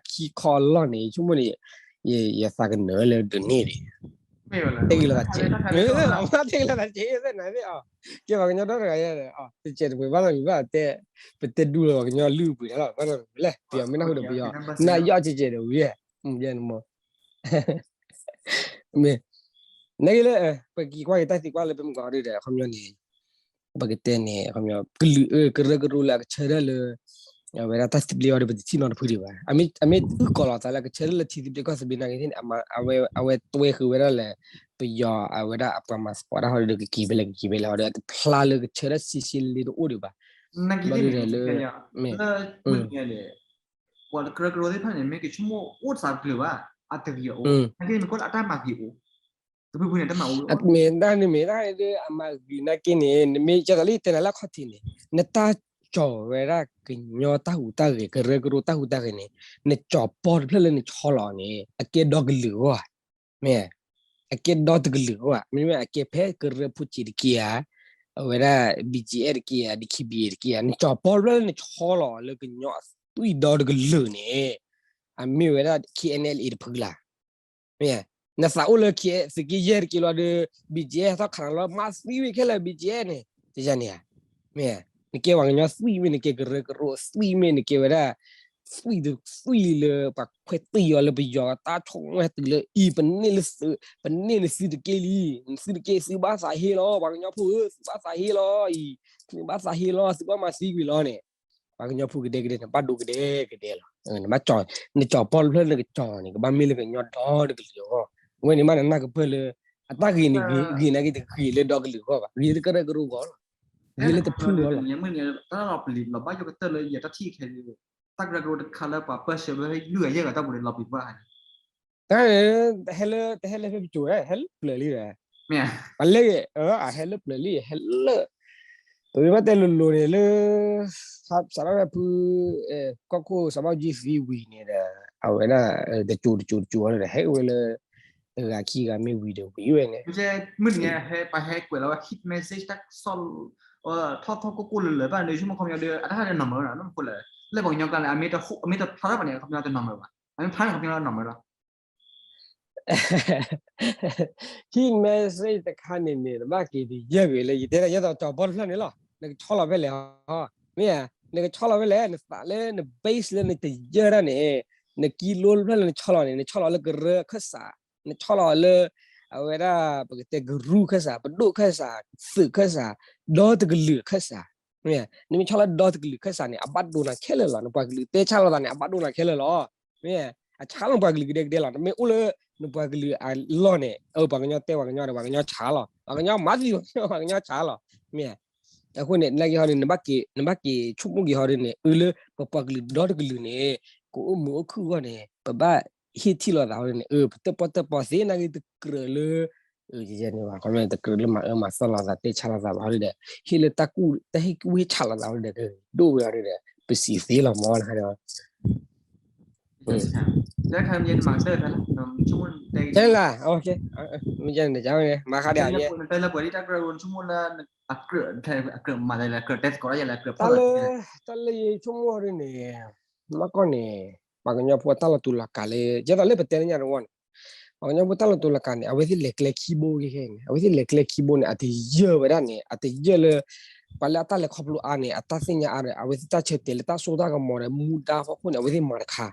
ံခီလီၢ်န့ၣ် ယဆိကမိၣ်န့ၣ် ယသးကနၢၤလၢဒုးန့ၢ်ဒံး တ့ၢ်က့ၤလီၤသးစဲး တ့ၢ်က့ၤလီၤသးစဲးသ့ၣ်နၤသ့ၣ်အီၤ ကဲပှၤကညီဒီတဂၤယၤ တစဲးတပှဲၤဘၣ်လီၤမံၤဘၣ်တဲ ပတဲဒူလီၤပှၤကညီလုၢ်ပှ့ၤလီၤ ဘၣ်လီၤမံၤလဲၣ် ပယီၤမ့ၢ်နၢ်ဟူဒီးပယီၤ နယီၣ်စဲးစဲးဒီးဝံၤ မ့ၢ် နာ်က့လၢ ပက့ၤကွၢ်က့ၤတၢ်သံကွၢ်လၢပမ့ၢ်ကွၢ်ဒ်ဒီး အခီပညီန့ၣ် ပကတဲန့ၣ် အခီပညီ ကလုာ်အၢ ကရၢကရိလၢအကဆၢထၢၣ်လၢ အဝဲဒၣ်တၢ်သဘျ့အီၤဒီး ပတထံၣ်နီတဖုဒံးဘၣ်. အမ့ၢ်အုၣ်ကီၤလီၤသးလၢကဆၢထၢၣ်လၢထံသဘျ့ကီၢ်သဘျ့နာ်က့သ့ၣ်န့ၣ် အဝဲတွဲဃုာ်ဝဲဒၣ်လဲၣ် ပယီၤအဝဲဒၣ်အပှၤမၤစပီးတၢ်ဟီဒီး ကက့ၤဖဲလဲၣ်ကက့ၤဖဲလဲၣ်ဟီဒီး တဖျါလၢကဆၢထၢၣ်ဆံးဆံးလံတအိၣ်ဒံးဘၣ်. လီၤဒ်ဒီးလၢ မ့ၢ် ပှၤကရၢကရိသ့ၣ်တဖၣ်န့ၣ် မ့ၢ်ကဆိကမိၣ်အိၣ်သးတကျၢၤဘၣ် အတဂ့ၤအအိၣ် နာ်က့မ့ၢ်ကွၢ်လၢအတၢ်မၤဂ့ၤအိၣ် တဖုဖုန့ၣ်တမၤအိၣ် မ့ၢ်တၢ်န့ၣ်မ့ၢ်တၢ်ဒ်အမၤဂ့ၤနာ်က့န့ၣ် နမ့ၢ်ကဲသိးလၢတဲနၤလၢအခီၣ်ထံးန့ၣ် နတၢ်ကၠီၤဝဲဒၣ်ကညီတၢ်ဟူးတၢ်ဂဲၤ ကရၢကရိတၢ်ဟူးတၢ်ဂဲၤန့ၣ် နကၠီၤပီတဖျၢၣ်လၢနဆီလီၤန့ၣ် အကဲဒီကလုာ်အဂီၢ်ဧါ မ့ၢ် အကဲဒီတကလုာ်အဂီၢ်ဧါ မ့မ့ၢ်အကဲဖဲကရၢဖိစ့းတက့ဧါ အဝဲဒၣ် ဘီကၠံအဲၣ် တက့ဧါ ဒံခံဘံၣ်အ့ တက့ဧါ နကၠီၤပီတဖျၢၣ်လၢနဆီလီၤလၢကညီအသွံၣ် ဒီတကလုာ်န့ၣ် အမ့ၢ်ဝဲဒၣ် KNLA တဖုလၢ် မ့ၢ် နသးအိၣ်လၢ သုးက့ယဲၢ်တက့လီၤဒီး ဘီကၠံအဲၣ် ဟဲထီၣ်ခးနၤလီၤ မၤသံဝံၤခဲလၢာ် ဘီကၠံအဲၣ်န့ၣ် တယၤန့ၣ်ဧါ မ့ၢ် နကဲပှၤကညီသွံၣ်မ့ၢ် နကဲကရၢကရိသွံၣ်မ့ၢ် နကဲဝဲဒၣ် သွံၣ်တသွံၣ်လၢပှၤခွဲးသံအီၤလၢပယီၤတၢ်ဆိကမိၣ်ဟဲတုၤလၢအံၤ ပန့ၢ်လၢသုး ပန့ၢ်နသုတက့လံ နသုတက့ သုဘၣ်သးဟ့လီၤ ပှၤကညီဖိဧၢ သုဘၣ်သးဟ့လီၤအံၤ သုဘၣ်သးဟ့လီၤ သုဘၣ်မၤသံကွံာ်လီၤန့ၣ် ပှၤကညီဖိကဒဲကဒဲန့ၣ် ဘၣ်ဒိကဒဲကဒဲလီၤ နကၠီၤပီတဖျၢၣ်လၢနကကၠီၤန့ၣ် ကဘၣ်မ့ၢ်လၢကညီဒီတကလုာ်အဂီၢ် အဝဲန့ၣ်မးနနၢ်ကပၢၢ်လၢ အတၢ်ဂ့ၤန့ၣ်ဂ့ၤ ဂ့ၤနာ်က့တဂ့ၤလၢဒီကလုာ်အဂီၢ်ဘၣ် ဂ့ၤလၢကရၢကရိအဂီၢ်လီၤ ဂ့ၤလၢတဖုအဂီၢ်လီၤ တၢ်လီၤပျံၤလီၤဘၣ်ယိၣ်ကတၢၢ်လၢယတၢ်ထံၣ်ခဲအံၤ တၢ်ကရၢကရိတခါလၢပှၤပၢၢ်ဆၢဝဲလွံၢ်ဂၤယဲၢ်ဂၤတၢ်ပူၤန့ၣ်လီၤပျံၤဘၣ် တၢ် ဟဲလၢ တဟဲလၢဖဲပစိၤ ဟဲလၢပျၢၤလံဒီး ပှၤလဲၣ်ဂ့ၤ အဟဲလၢပျၢၤလံ ဟဲလၢ ပမ့ၢ်ဘၣ်တဲလိၤလိၤန့ၣ်လၢ စးထီၣ်ဖဲဖု ကီၢ်ခိၣ်စီၤဘၣ်ကၠံသံဝံၤန့ၣ်ဒီး အဝဲဒၣ် တစိၤတစိၤတစိၤဒီး ဟဲဝဲလၢ တဂၤခံဂၤမ့ၢ်ဝံၤဒီးဝံၤဝဲန့ၣ် မုၢ်တနံၤဟဲပှၤဟဲကွဲးလီၤဝဲ hit message တၢ်ကစီၣ် ထီၣ်ထီၣ်ကိၢ်ကိၢ်လၢာ်လၢာ်ဘၣ်န့ၣ် ဆိကမိၣ်ခီပညီဒီး အတၢ်တနီၤမုာ်နီၤ လၢမူခိၣ်လဲၣ်, လၢပှၤကညီကျါန့ၣ် အမ့ၢ်တဟူး အမ့ၢ်တဖျါထီၣ်ဘၣ်န့ၣ် ခီပညီတနီၤမုာ်ဘၣ်, အမ့ၢ်ဖျါန့ၣ် ခီပညီတနီၤမုာ်လီၤ. ဟံၣ် message တခါန့ၣ်န့ၣ် နဘၣ်က့ၤဒုးယဲၢ်ဂ့ၤလၢ ယတဲဒၣ်ယဲၢ်သိးကၠီၤပီၢ်တဖျၢၣ်န့ၣ်လီၤ, နကဆီလီၤဖဲလဲၣ်ဟီ, မ့ၢ်ဧါ, နကဆီလီၤဖဲလဲၣ် နသးလၢန base လၢနတယၢၢ်တၢ်န့ၣ်, နကံလိတဖျၢၣ်လၢနဆီလီၤန့ၣ် နဆီလီၤလၢကရၢခၢၣ်စး, နဆီလီၤလၢ အဝဲဒၣ် ပကတဲကရူၢ်ခၢၣ်စး ပဒိၣ်ခၢၣ်စး သုးခၢၣ်စး ဒီတကလုာ်ခၢၣ်စး, မ့ၢ်ဧါ, နမ့ၢ်ဆီလီၤဒီတကလုာ်ခၢၣ်စးန့ၣ် အဘၣ်ဒိနၤခဲလၢာ်လီၤ, နပှၤကလုာ်တဲဆါလိာ်သးန့ၣ် အဘၣ်ဒိနၤခဲလၢာ်လီၤ, မ့ၢ်ဧါ, အဆါလီၤနပှၤကလုာ်ကဒဲကဒဲလီၤ, နမ့ၢ်အိၣ်လၢ နပှၤကလုာ်အလီၢ်န့ၣ် အၢ ပှၤကညီတဲပှၤကညီဒီး ပှၤကညီဆါလီၤ, ပှၤကညီမၤသံပှၤကညီ ပှၤကညီဆါလီၤ, မ့ၢ်ဧါ, အဃိန့ၣ် နာ်က့ဟီန့ၣ် နဘၣ်က့ၤဆိကမိၣ်က့ၤဟီဒ်န့ၣ် အၢ လၢပပှၤကလုာ်ဒီတကလုာ်န့ၣ် ကအိၣ်မုာ်အိၣ်ခုၣ်အဂီၢ်န့ၣ် ပဘၣ်ဟ့ၣ်ထံၣ်လိာ်သးဟီဒ်န့ၣ် အၢ ပတၢၣ်ပီၣ်တၢၣ်ပီသ့နာ်က့တကြၢးလၢ ယဲန့ၣ်ဘၣ် ခီမ့ၢ်တကြၢးလၢမၤအၢမၤသီလိာ်သး တဲဆါလိာ်သးဘၣ်ဟီဒ်ဒီး ဟ့ၣ်လၢတၢ်ကူၣ်တၢ်ဟ့ၣ်ကူၣ်ဟ့ၣ်ဆးလိာ်သးဟီဒ်ဒီး ကဒိၣ်ဝဲဟီဒ်ဒီး ပစံးသ့လီၤမး တခါဒီး တၢ်လၢ မ့ၢ်န့ၣ် မၤခါဒီး တၢ်လၢ တၢ်လၢယဆိကမိၣ်လၢ အကြၢးမၤလဲၣ်လၢအကြၢးတဲသကိးဒၣ်ယဲလၢအကြၢးဖီၣ်လီၤ တၢ်လၢပတဲလၢညါတဝီန့ၣ် ပှၤကညီဖိတၢ်လီၤတူာ်လီၤကာ်လၢ ယဲသိးလၢပတဲလၢညါတဝီန့ၣ် ပှၤကညီဖိတၢ်လီၤတူာ်လီၤကာ်န့ၣ် အဝဲသ့ၣ်လဲၤကျဲခံဘိက့ၤခဲအံၤန့ၣ် အဝဲသ့ၣ်လဲၤကျဲခံဘိန့ၣ် အတယၢၢ်ဝဲဒၣ်န့ၣ် အတယၢၢ်လၢ ပှၤလၢအတၢ်လဲၤခီဖျိအါန့ၣ် အတၢ်သ့ၣ်ညါအါဒီး အဝဲသ့ၣ်တၢ်ဆၢတဲာ်လၢတၢ်စိတၢ်ကမီၤဒီး မူဒါဖီခိၣ်န့ၣ် အဝဲသ့ၣ်မၤတခါ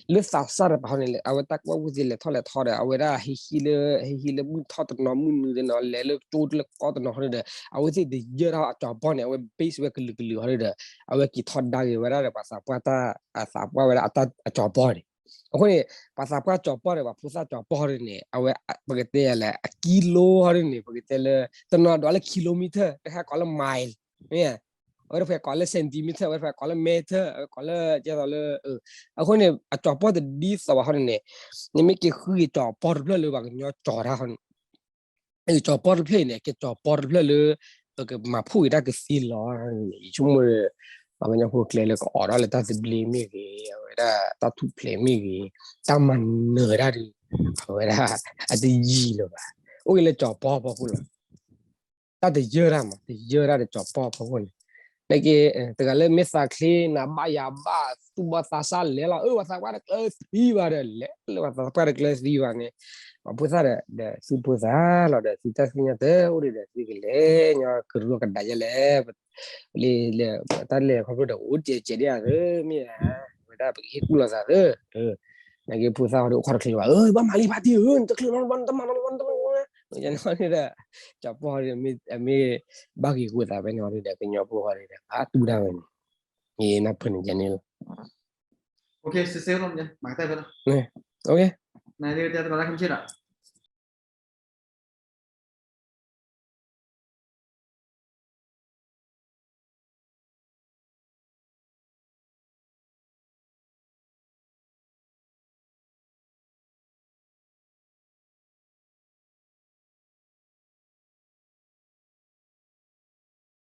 လၢသးစၢ်တပၤဟီန့ၣ် အဝဲတၢ်ကူၣ်ဘၣ်ကူၣ်သ့လဲၤထီၣ်လဲၤထီဒီး အဝဲဒၣ်ဟ့ၣ်ဟံၣ်လၢ ဟ့ၣ်ဟံၣ်လၢမုၢ်ထီၣ်တနီၤမုၢ်နုာ်တနီၤ လဲၤလၢကၠိလၢကီတနီၤဟီဒီး အဝဲသ့ၣ်တယၢၢ်ထီၣ်အကၠီၤပီၢ်န့ၣ် အဝဲ base ဝဲကလုာ်ကလုာ်ဟီဒီး အဝဲက့ၤထီဒါက့ၤဝဲဒၣ်ဒီးပှၤသးပှၢ်တၢ် အသးပှၢ်ဝဲဒၣ်အကၠီၤပီၢ်န့ၣ် အဃိန့ၣ် ပှၤသးပှၢ်ကၠီၤပီၢ်ဒီး ပှၤဖိသၣ်ကၠီၤပီၢ်ဟီဒ်န့ၣ် အဝဲ ပကတဲလဲၣ် အကံလိဟီဒ်န့ၣ် ပကတဲလၢ တနီၤဒွးလၢ kilometer တခါကိးလၢ mile မ့ၢ် အဝဲတဖဲကိးလၢ centimeter အဝဲတဖဲကိးလၢ meter အဝဲကိးလၢ ကဲသိးလၢ အဃိန့ၣ် အကၠီၤပီၢ်တဒ်သိးဘၣ်ဟီဒ်န့ၣ် နမ့ၢ်က့ၤဃုက့ၤကၠီၤပီၢ်တဖျၢၣ်လၢပှၤကညီကၠီၤတၢ်ဟီန့ၣ် ကၠီၤပီၢ်တဖျၢၣ်အံၤန့ၣ် ကဲကၠီၤပီၢ်တဖျၢၣ်လၢ ပကမၤဖှိၣ်က့ၤတၢ်ကသ့လီၤန့ၣ် ယဆိကမိၣ် ပှၤကညီဖိကျဲလၢကအီၣ်ဒၣ်လၢတၢ်သဘျ့မ့ၢ်ဂ့ၤ အဝဲဒၣ်တၢ်ထူၣ်ဖျဲးမ့ၢ်ဂ့ၤ တၢ်မၤနၢၤတၢ်ဒီး အဝဲဒၣ် အတယံာ်လၢၤဘၣ် အိၣ်က့ၤလၢကၠီၤပီၢ်ဖီခိၣ်လီၤ တၢ်တယၢၢ်တၢ်မး တယၢၢ်တၢ်ဒီးကၠီၤပီၢ်ဖီခိၣ်န့ၣ် နာ်က့ တဂၤလၢမ့ၢ်သးချ့နၤဘၣ်ယၤဘၣ် သူၣ်ဘီၣ်သးစၢ်လဲၤလီၤ အၢ ပှၤသးပှၢ်တကျၢၤသံဘၣ်ဒီး လဲၤလၢပှၤသးပှၢ်တကျၢၤသံဘၣ်န့ၣ် ပှၤဖိသၣ်ဒီး ဒီးသုဖိသၣ်လီၤဒီး သုတၢ်သ့ၣ်ညါတအိၣ်ဒီး သုကလဲၤညီကရူၢ်ကဒါယဲလဲၣ် လၢ တၢ်လဲၤခီဖျိဒီး အိၣ်ကဲးကဲးဒ်ဧါသ့ မ့ၢ်ဧါ ဝဲဒၣ်ပကဟ့ၣ်ကူၣ်လိာ်သးသ့ နာ်က့ဖိသၣ်ဟီဒီးအိၣ်ခီတချ့ဘၣ် အၢ ဘၣ်မၤလံဖါတံၢ်ဧၢ နတချ့နီတဘျီ နတမၤနီတဘျီ နတမၤနီတဘျီ န့ၣ်ဒီး ကၠီၤပီၢ်ဟီဒီး အမ့ၢ်ဘၣ်က့ၤဃိသးဖဲန့ၣ်ဟီဒီး ကညီဖိဟီဒီး ဘၣ်တူၢ်တၢ်ဝဲန့ၣ် ယနၢ်ပၢၢ်န့ၣ်ယဲန့ၣ်လီၤ န